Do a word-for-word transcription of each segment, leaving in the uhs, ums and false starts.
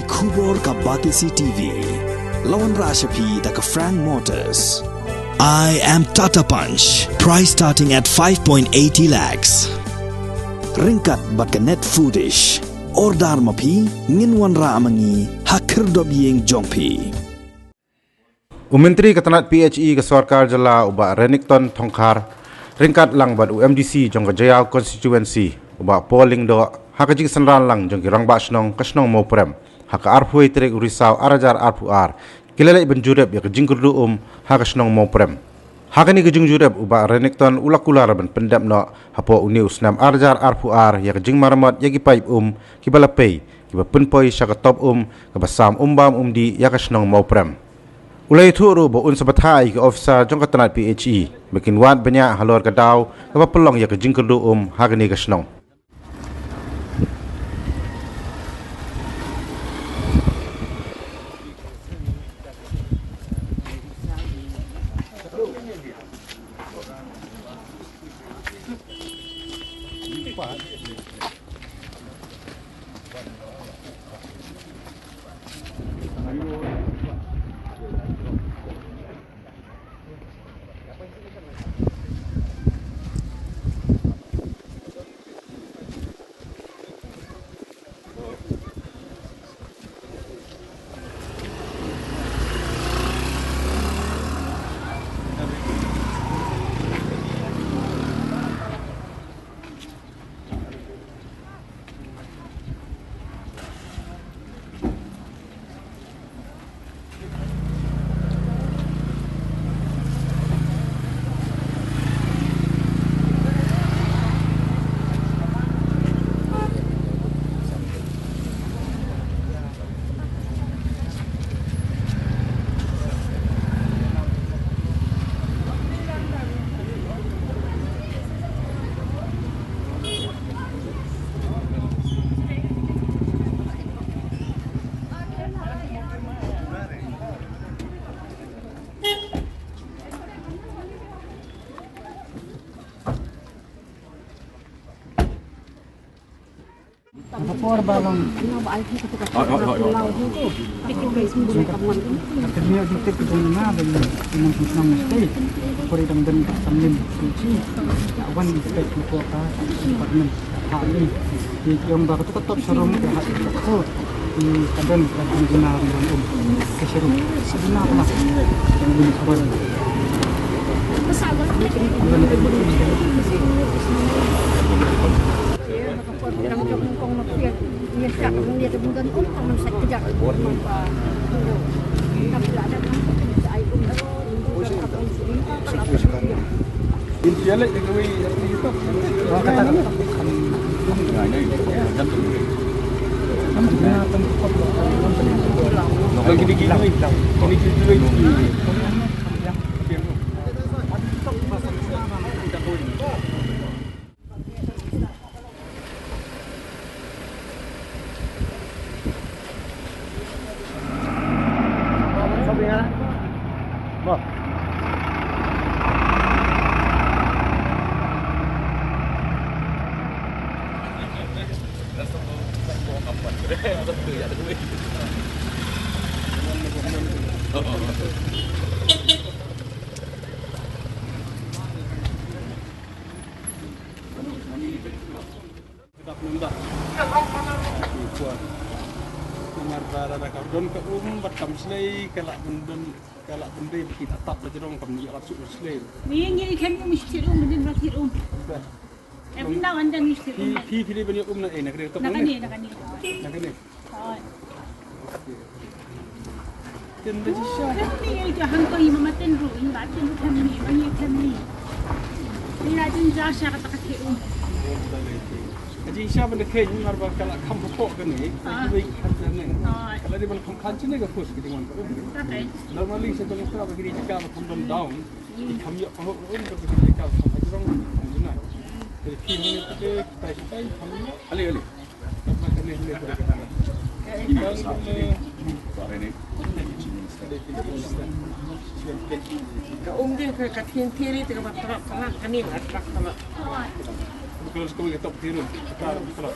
Khubor ka Batesi T V. La wanrah sha phi da ka Frank Motors. I am Tata Punch. Price starting at five point eighty lakhs. Ryngkat bad ka Net Foodish. Order ma phi, ngin wanrah ma ngi ha khyrdop ïing jong phi. U Myntri ka tnat P H E ka sorkar jylla u Bah Renikton Thongkhar, ryngkat lang bad u M D C jong ka Jaïaw constituency u Bah Paul Lyngdoh, ha ka jingsynran lang jong ki rangbah shnong ka shnong Mawprem, ha ka arphew tarik u Risaw ar hajar arphew ar, ki la leit ban jurip ïa ka jingkyrduh um ha ka shnong Mawprem. Ha kane ka jingjurip u Bah Renikton u la kular ban pyndep noh hapoh une u snem ar hajar arphew ar ïa ka jingmaramot ïa ki paip um kiba la pei, kiba pynpoi sha ka top um kaba sam um bam um dih ïa ka shnong Mawprem. U la ïathuh ruh ba un sa batai ïa ki officer jong ka tnat P H E ba kin wad bniah halor ka daw kaba pynlong ïa ka jingkyrduh um ha kane ka shnong. Namar ba lada ka don ka um bad kam shlei, ka lah ban don, ka lah ban dei ba ki da tap da jrong, kam ïa lap suk shlei. Ni ngi khem ngi mesti um, bendin rat um. Every now and then mesti um. Phi, phi, phi dei ban ïa um na, eh, na kane, na kane, na kane. Na kane. Tin da jisha. Khem ni, eh, ka hang ko i mama tin ru, i ba tin ru khem ni, ba ni khem ni. Ni la tin ja sha ka ta ka the um. Ka jisha ban da khem ni mar ba ka la kham ko kane. Ah. Wei khan ne. Ah. Ka la di ban kham khan chine ka first ki ding wan ka um. Ka te. Normally sa jong ka ba ki di ka ba kham don down. Ki kham ïoh ka hok um ka ba ki di ka ba kham jrong kham jnai. Te ki ni te tai tai kham ïoh. Ali, ali. Ka um ding ka, ka thin thiri te ka ba trak trak ka ni la trak trak. Bukan sekolah top thiri. Trak trak.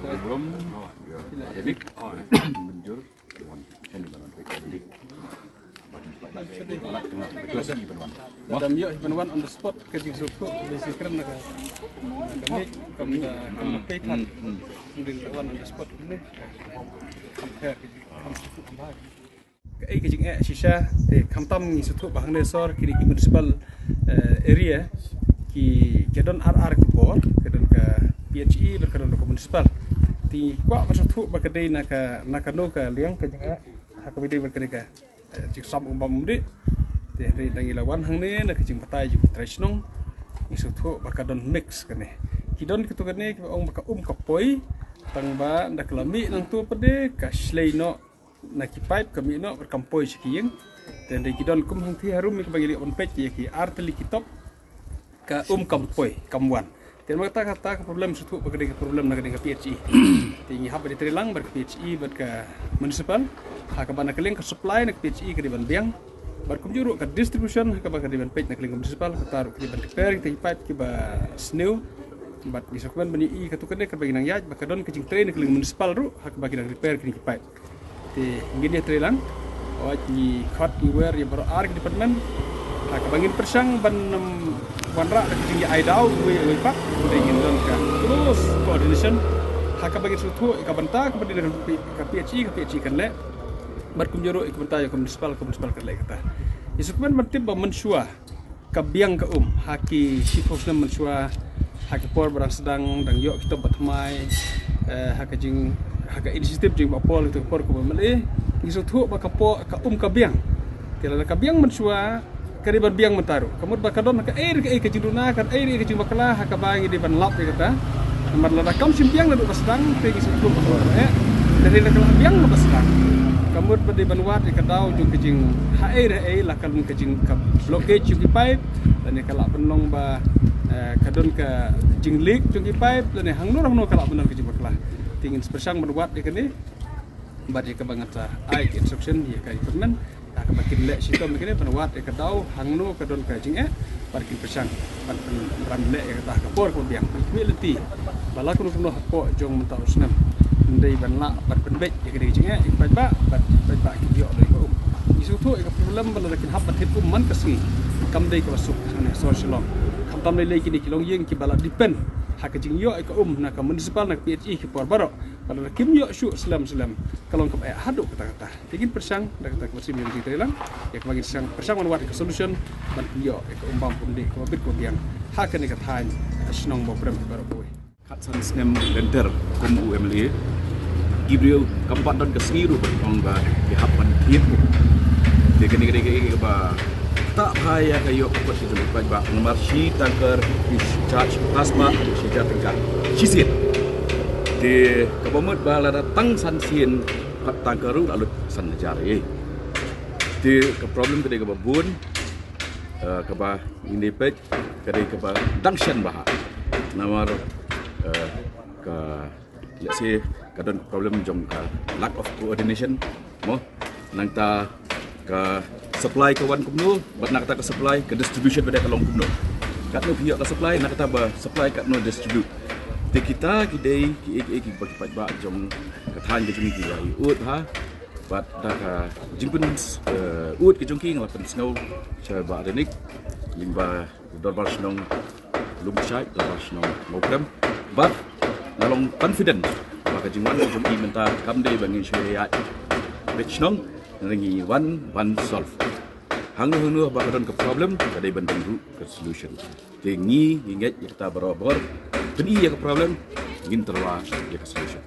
Dam ïoh hi ban wan on the spot ka jingsngewthuh ka jingkren na ka, na ka miej kam da kam da pei than. Ym dei ban wan on the spot ne. Kam pher ka jing kam sngewthuh kam bha. Kaei ka jingeh shisha te khamtam ngi sngewthuh ba hangne sor kine ki municipal, eh, area ki, ki don ar ar ki bor, ka don ka P H E bad ka don ka municipal. Te ngi kwah ban sngewthuh ba ka dei na ka, na kano ka liang ka jingeh ha kaba ïadei bad kane ka, eh, jingsam um bam um dih. Te hynrei da ngi la wan hangne na ka jingbatai jong ki trai shnong, ngi sngewthuh ba ka don mix kane. Ki don kito kane kiba ong ba ka um ka poi, tang ba da ka la mih nangto pat de ka shlei noh na ki paip ka mih noh bad kam poi sha ki ïing. Te hynrei ki don kum hangthie harum kaba ngi la ïoh ban peit ïa ki ar tylli ki top ka um kam poi kam wan. Te namar kata, kata ka problem sngewthuh ba ka dei ka problem na ka dei ka P H E. Te ngi hap ban ïatrei lang bad ka P H E bad ka municipal ha kaba na ka liang ka supply na ka P H E ka dei ban biang. Bad kumjuh ruh ka distribution ha kaba ka dei ban peit na ka liang ka municipal, kata ruh ka dei ban repair kita ki paip kiba sniew. Bad ngi sa kmen ban ïohi katto katne kaba ngi nang ïaid ba ka don ka jingtrei na ka liang ka municipal ruh ha kaba ki nang repair kine ki paip. Te ngin ïatrei lang. Wat ngi khot ngi wer ïa baroh ar ki department ha kaba ngin pyrshang ban, em, wanrah da ka jingïa-ai daw uwei uwei pat. Te ngin don ka close coordination ha kaba ngin sngewthuh ïa ka bynta kaba dei na ka P H E, ka P H E kan leh. Bad kumjuh ruh ïa ka bynta ïa ka municipal, ka municipal kan leh kata. Ngi sa kmen ban tip ba mynshuwa ka biang ka um ha ki shiphew snem mynshuwa, ha ki por ba dang sdang dang ïoh ki top ba thymmai, eh, ha ka jing, ha ka initiative jong Bah Paul, kita ki por kaba mlien ngi sngewthuh ba ka por ka um ka biang. Te lada ka biang mynshuwa ka dei ban biang mynta ruh. Ka mut ba ka don kaei re kaei ka jingduna, kaei re kaei ka jingbakla ha kaba ngi dei ban lap ïa kata. Namar lada kam shym biang naduh ba sdang te ngi sngewthuh ba ka eh. Te lada ka la biang naduh ba sdang, ka mut ba dei ban wad ïa ka daw jong ka jing haei re haei, la ka long ka jing ka blockage jong ki paip, lane ka lah ban long ba, eh, ka don ka jing leak jong ki paip, lane hangno hangno ka lah ban don ka jingbakla. Te ngin sa pyrshang ban wad ïa kane bad ïa kaba ngan sa ai ka instruction ïa ka department ha kaba kin leh shitom ïa kane ban wad ïa ka daw hangno ka don ka jingeh bad kin pyrshang ban pynrem leh ïa kata ha ka por kaba biang. Ngi khmih lynti ba la kumno kumno hapoh jong mynta u snem ym dei ban lah ban pynbeit ïa kane ka jingeh ïa ki paidbah bad ki paidbah kin ïoh da ïa ka um. Ngi sngewthuh ïa ka problem ba lada kin hap ban thied um man ka sngi kam dei kaba suk hangne sor Shillong. Khamtam lei lei kine ki longïing kiba la depend ha ka jingïoh ïa ka um na ka municipal na ka P H E ki por baroh. Ba lada kim ïoh shuh slem slem ka long kaba eh haduh katta katta. Te ngin pyrshang da kata kaba shim ïa ka jingtrei lang ïa kaba ngin pyrshang, pyrshang ban wad ïa ka solution ban pynïoh ïa ka um bam um dih kaba bit kaba biang ha kane ka thaiñ ka shnong Mawprem baroh kawei. San snem lynter kum u M L A. Ki briew kam pat don ka sngi ruh ban ong ba ki hap ban thied. Te kane ka dei kaei kaba tah bha ïa ka ïoh ka kot ki jong ki paidbah namar shi tangkar ki charge plasma shi hajar tyngka shisien. Te kaba mut ba lada tang san sien pat tangkar ruh la lut san hajar ei. Te ka problem ka dei kaba bun, eh, kaba ngin ïa peit ka dei kaba dang shen bha. Namar, eh, ka, let's say, ka don problem jong ka lack of coordination mo. Nangta ka supply ka wan kumno bad na kata ka supply ka distribution bad ka long kumno. Katno phi ïoh ka supply, na kata ba supply katno distribute. Te kita ki dei kiei kiei kiba ki paidbah jong ka thaiñ ka jong ngi ki ïa ud ha. Bad da ka jingpyn, eh, ud ki jong ki nga la pynsngew sha Bah Reinik lyngba Dorbar Shnong Lumshai, Dorbar Shnong Mawprem. Bad nga long confident ba ka jingwan ka jong i mynta kam dei ba ngin shu ïaid beit shnong, ngi wan ban solve. Hangno hangno ba ka don ka problem ka dei ban don ruh ka solution. Te ngi ngi ngeit ïa kata barabor. Pyni ïa ka problem, ngin tyrwa ïa ka solution.